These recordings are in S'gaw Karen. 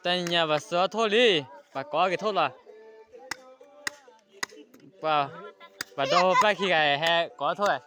တနံၤညါဘၣ်စၢၤအီၣ်ထိၣ်လံ, ဘၣ်ကိးအီၣ်က့ၤထိၣ်လီၤ. ပှၤ, ပှၤဒီဖိပၢ်ခံဂၤဟဲကိးအီၣ်ထိၣ်,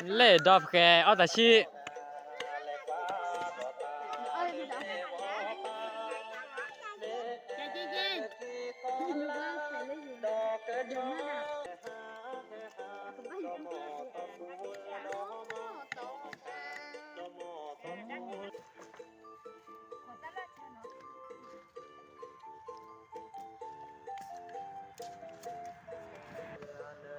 လဲၣ်ဒီဖဲအီၣ်တၢ်ဆံၣ်. ပလိၣ်အီၣ်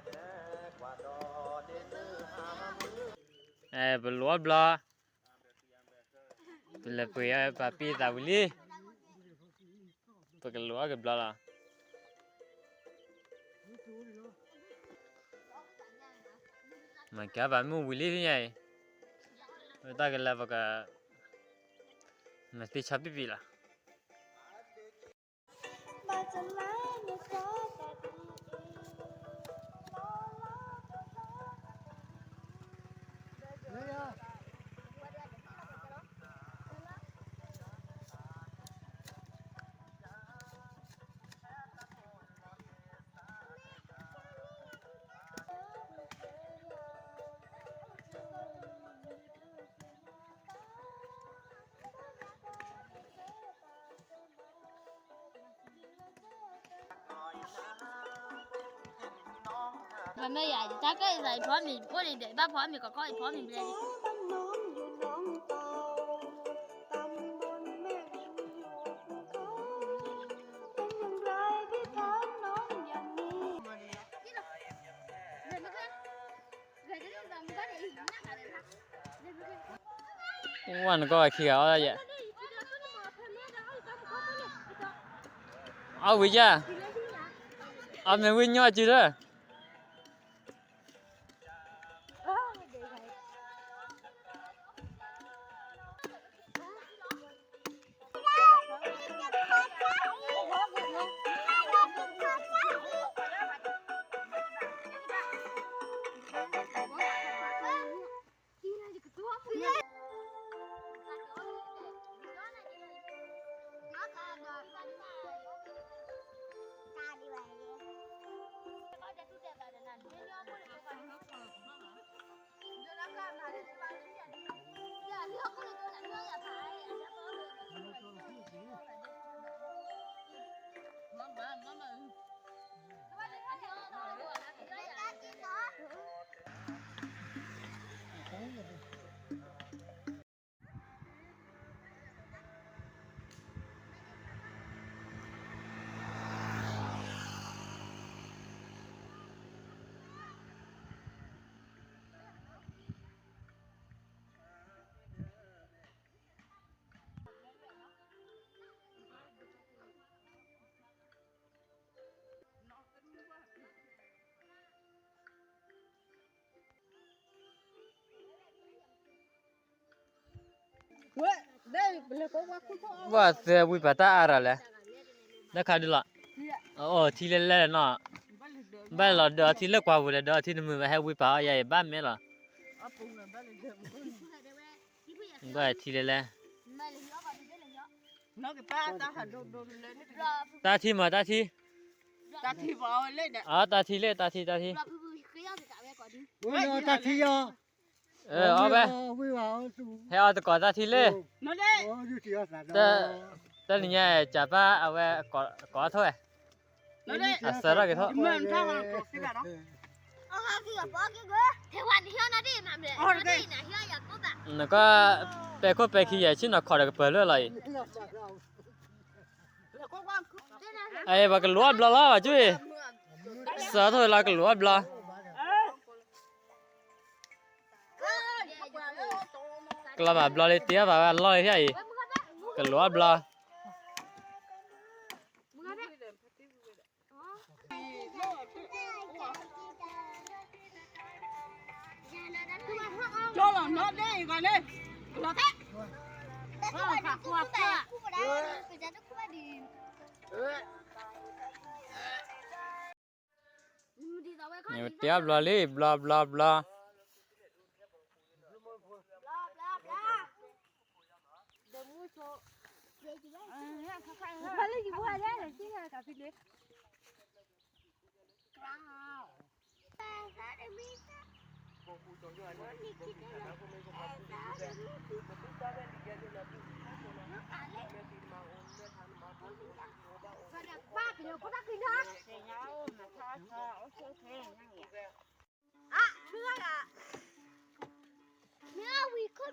ဘျီ, ပလဲၤပှ့ၤအီၣ်ပှၤပံၢ်သးဝံၤလံ, ပကလိၣ်အီၣ်က့ၤဘျီလီၤ. မ့ၢ်ကဲပှၤမုၢ်ဝံၤလံညါအံၤ, ဝဲတၢ်ကလၢပက, မၤသံဆီပံပံလီၤ. မ့ၢ်ယၤ တၢ်ကဲအံၤသးအံၤဖီမ့ၤအိၣ်ဒံးဒီး အံၤဘၣ်ဖီမ့ၤကီးကီးအံၤဖီမ့ၤဘျဲၣ် ဝဲနကီၢ်ခံဂၤအီၣ်ယဲၢ်, အီၣ်ဝံၤယဲၢ်, အီၣ်မ့ၢ်ဝံၤညီအစုလၢ ဝဲသဲဝံပာ်တၢ်အါရၤလဲၣ်, နခါဒုလီၤ, အိၣ်ထံလဲၣ်လဲၣ်နီၤ, ဘၣ်လီၤဒၢးအီထံလၢကွၢ်ပူၤလဲၣ်, ဒၢးအီထံနမုာ်ဘၣ်ဟဲဝံပာ်အီၣ်ယၤအံၤဘၣ်မဲလီၤ, ဘၣ်ထံလဲၣ်လဲၣ်, တၢ်ထံမးတၢ်ထံ, တၢ်ထံလၢတၢ်ထံတၢ်ထံ, တၢ်ထံယီၤ အဝဲ, ဟဲအီၣ်တကိးတၢ်ထံလၢ, တနံၤညါ ကၢ်ပၢ်အဝဲကိးထီၣ်ဝဲ, အစၢထီၣ်က့ၤထီၣ်, နကီၢ်ပဲာ်ခိၣ်ပဲာ်ခံယဲၢ်ဆ့ၣ်နီၤခီၣ်ဒီးကပၢၤလၢလီၤအံၤ, အပှၤကလိၤအီၣ်ဘျီလီၤဘၣ်ကၠူၣ်အံၤ, စၢထီၣ်ဝဲလီၤကလိၤအီၣ်ဘျီ ကလီၤမးဘျီလံတ့အီၣ်ဘၣ်ဝဲအလီၢ်လံဖဲအံၤ, ကလိၤအီၣ်ဘျီ, ကၠီလီၤနီၢ်ဒဲအံၤဂီၤန့ၣ်, ကလီၤသး, တ့အီၣ်ဘျီလံ ဘျီဘျီဘျီ. ပှၤဒုးအီၣ်ထိၣ်ဖံးဃာ်ဆါလံယၤအံၤ, ဒ်မ့ၢ်ဒီးအံၤ, တမ့ၢ်ဒီး, ပှၤဒုးအီၣ်ဆိထိၣ်ဖီၣ် တၢ်သ့ၣ်ဘ့ၣ်, ဘျီဒီးတၢ်လီၢ်ထိၣ်ဖီၣ်တဘ့ၣ်. ဘုကဘၣ်ဖံနီၤမ့ၢ်ဘၣ်န့ၣ်, မ့ၢ်ဘၣ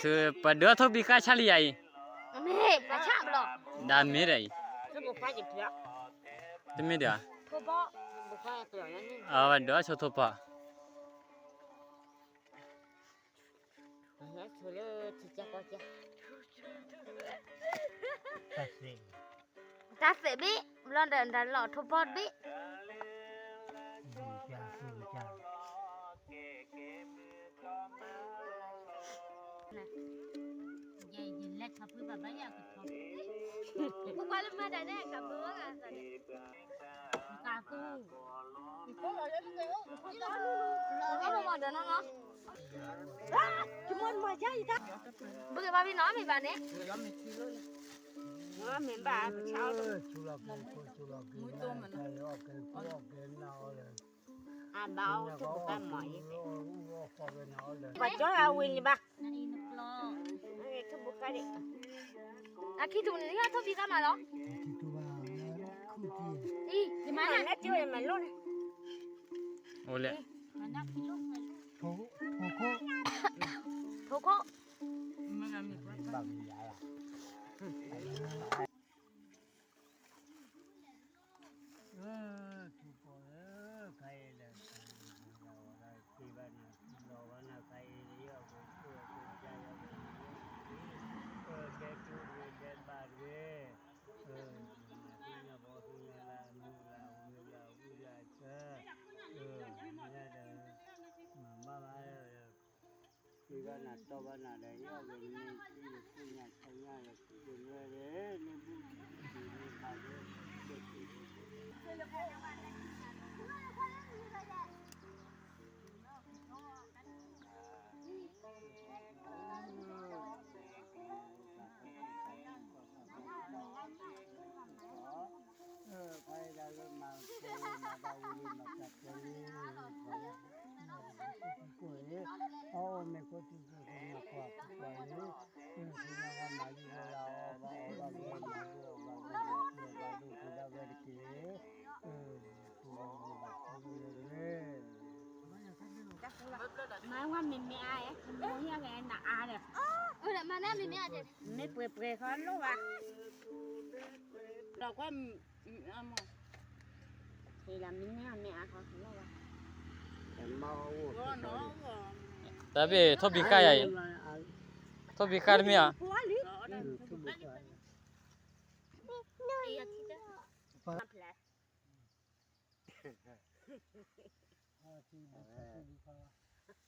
်, အဘၣ်အိၣ်ထိၣ်ဘိခါမီၤအံၤ, ပှၤကၠီအဝံၤလံဘၣ်, အခံထူၣ်န့ၣ် ထိၣ်ဖံးဃာ်မးလီၤ, မၤနၢ်ကၠိမၤလိန့ၣ်, အိၣ်လဲၣ်, ထိၣ်ခိၣ် ထူၣ်ကိးဧၢ, ခါအံၤဒီး, က့ၤဘၣ်နၤ, လီၤဘၣ်နၤ, ခါအံၤဒီး ယီၢ်က့ၤဆိၣ်က့ၤကစၢ်ယီၢ်က့ၤ, တဲတူၢ်တဂ့ၤတဲဘၣ်တဂ့ၤ, မၤသ့ၣ်ညါဘီသ့ၣ်ညါလၢအမုၢ်လၢအဝံၤလၢအဝံၣ်လၢအဆၢ, မၤဒီး, မၤဘၣ်ဘၣ်ဒီး ဃ့ဘၣ်နၤတီဘၣ်နၤဒီး ယီၢ်ဂ့ၤမ့ၢ်သံသ့ၣ်ညါဆါညါဒီး သံကလွဲဒီး န့ၢ်ဘူၣ်ဒံးန့ၢ်ဘါဒီး မၤဝဲမ့မ့ၢ်အါ, မ့ၢ်ပှဲၤပှဲၤဃီလိၣ်ဘၣ်, ဒီးကွၢ် တၢ်ဘ့ၣ်ထိၣ်ဖံးဃာ်ယၤအံၤ, ထိၣ်ဖံးဃာ်တမ့ၢ်ဧါ, ဖဲညါဒီး ပက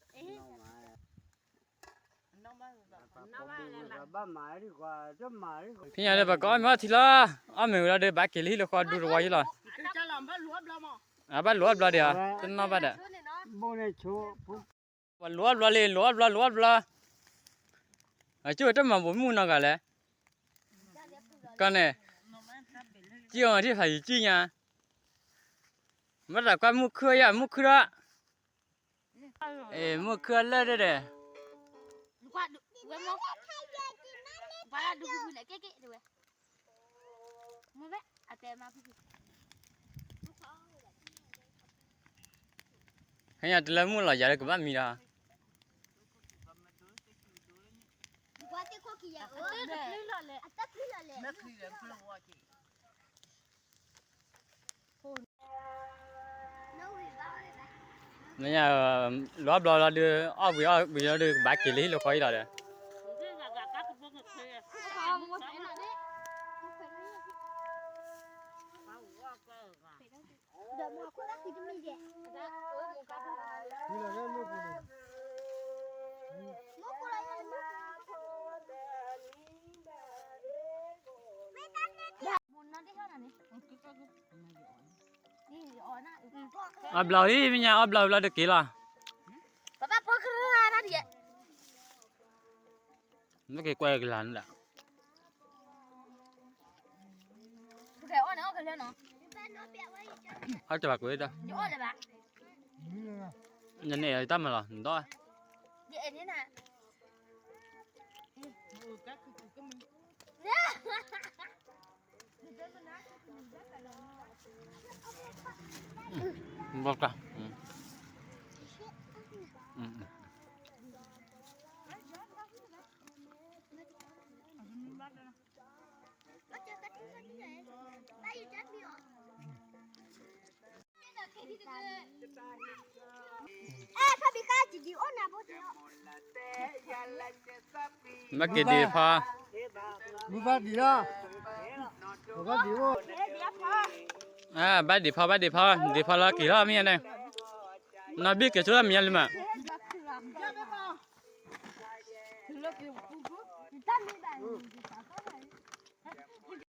အီၣ်မ့ၤအီထံလီၤ, အီၣ်မ့ၤဝံၤလီၤဒီး ဘၣ်က့ၤလၢဟံၣ်လၢဃီဒူတဝီယံလီၤ, အဘၣ်လိာ်အီဘျီဒီး, တနီၣ်ဘၣ်ဒီး, ပှၤလိာ်အီဘျီလံ, လိာ်အီဘျီ လိာ်အီဘျီ, အကၠိၣ်တမၤဘိးမုၢ်နီၢ်ဂၤလဲၣ်, ကီန့ၣ်, ကၠိၣ်အီထံၣ်ဖးယံၤကံၣ်ညါ, မ့ၢ်တၢ်ကွၢ်မုၢ်ခုၣ်ယါ မုၢ်ခုၣ်ဒီး, မုၢ်ခုၣ်အလၢၢ်ဒဲးဒဲး, ဟဲညါတလၢမုၢ်လီၤယၤလၢကဘၣ်မံဒီး, နညါ, လိာ်အီဘျီလီၤဒီး အီၣ်ဝံၤအီၣ်ဝံၤလီၤဒီး ကဘၣ်က့ၤလၢဟံၣ်လၢဃီအံၤလီၤဒီး, အီဘျီလံ မ့ၢ်ညါ အီဘျီဘျီဒီးက့ၤလီၤ, မ့ၢ်က့ၤကွၢ်ကလၤနုၤလီၤ. အီၣ်တဘၣ်ကွံာ်ဒီး, ယန့ၣ်တၢ်မၤလီၤ နဒီး, ဘျီက, ဘၣ်က့ၤဒံးဖီ, ဘၣ်ဒံးဖီ ဘၣ်ဒံးဖီ ဒံးဖီလီၤက့ၤလီၤမ့ၢ်န့ၣ်, နီၢ်ဘံၣ်က့ၤဆူလီၤမ့ၢ်လံမး, တၢ်မ့ၢ်ဘၣ်န့ၣ်